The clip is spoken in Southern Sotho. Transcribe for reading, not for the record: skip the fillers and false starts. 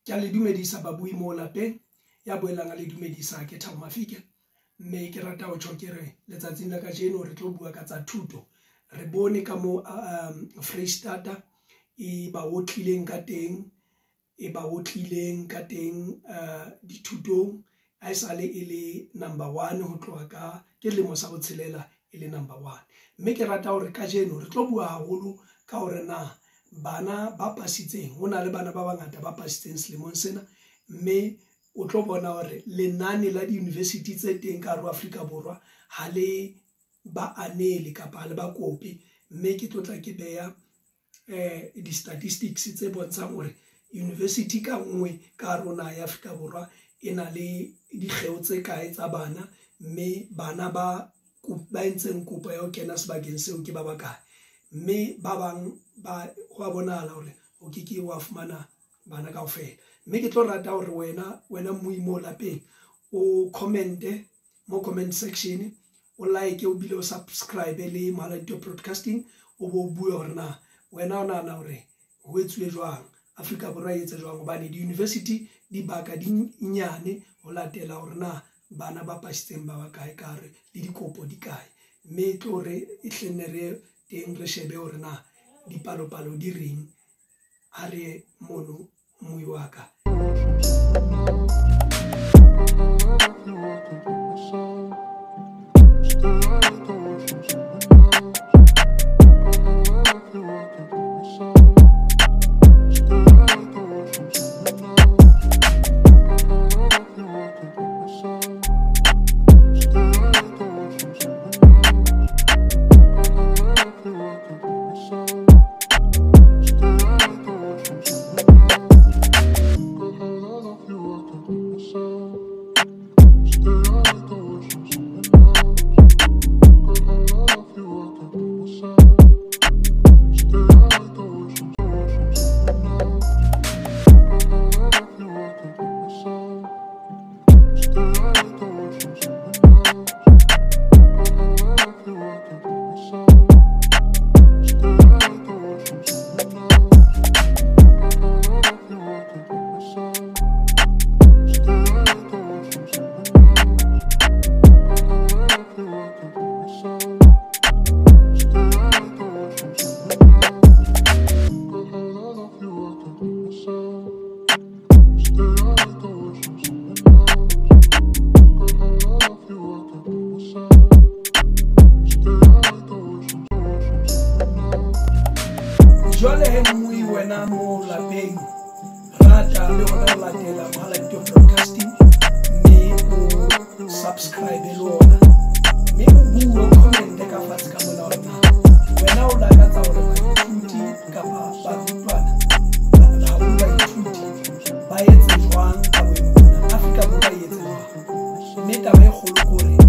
Ke a le dumedisa babui mo lapeng, ya boelang a le dumedisa ke Thabo Mafike. Mme ke rata ho tjho ke re letsatsing la kajeno re tlo bua ka tsa thuto. Re bone ka mo Freistata e ba otlileng ka teng, dithutong a esale e le number 1 ho tloha ka ke lemo sa botshelela e le number 1. Mme ke rata hore kajeno re tlo bua haholo ka hore na bana ba pasitseng, ho na le bana ba bangata ba pasitseng selemong sena, mme o tlo bona hore lenane la di-university tse teng ka hare ho Afrika Borwa ha le ba anele kapa ha le ba kope. Mme ke tlo tla ke beha di-statistics tse bontshang hore university ka nngwe ka hare ho naha ya Afrika Borwa e na le dikgeo tse kae tsa bana, mme bana ba entseng kopo ya ho kena sebakeng seo ke ba bakae. Mme ba bang ba ho a bonahala hore o ke ke wa fumana bana kaofela. Mme ke tlo rata hore wena mmui mo lapeng o comment-e mo comment section, o like, o bile o subscribe le Mohaladitwe Broadcasting, o bo bue hore na wena o nahana hore ho etsuwe jwang, Afrika Borwa e etse jwang, hobane di-university di baka di nyane ho latela hore na bana ba pasitseng ba bakae ka hare le dikopo di kae. Mme tlo re e hlenne re teng re shebe hore na dipalopalo di reng. Ha re mono mmui wa ka. Jwale he mmui wena mo lapeng, rata le hona ho latela Mohaladitwe Broadcasting, mme o subscribe le ona, mme o bue, o comment-e ka fatshe ka mona hore na wena o lakatsa hore baithuti kapa barutwana haholo baithuti ba etse jwang ka boemo bona, Afrika Borwa e etse jwang. Mme taba e kgolo ke hore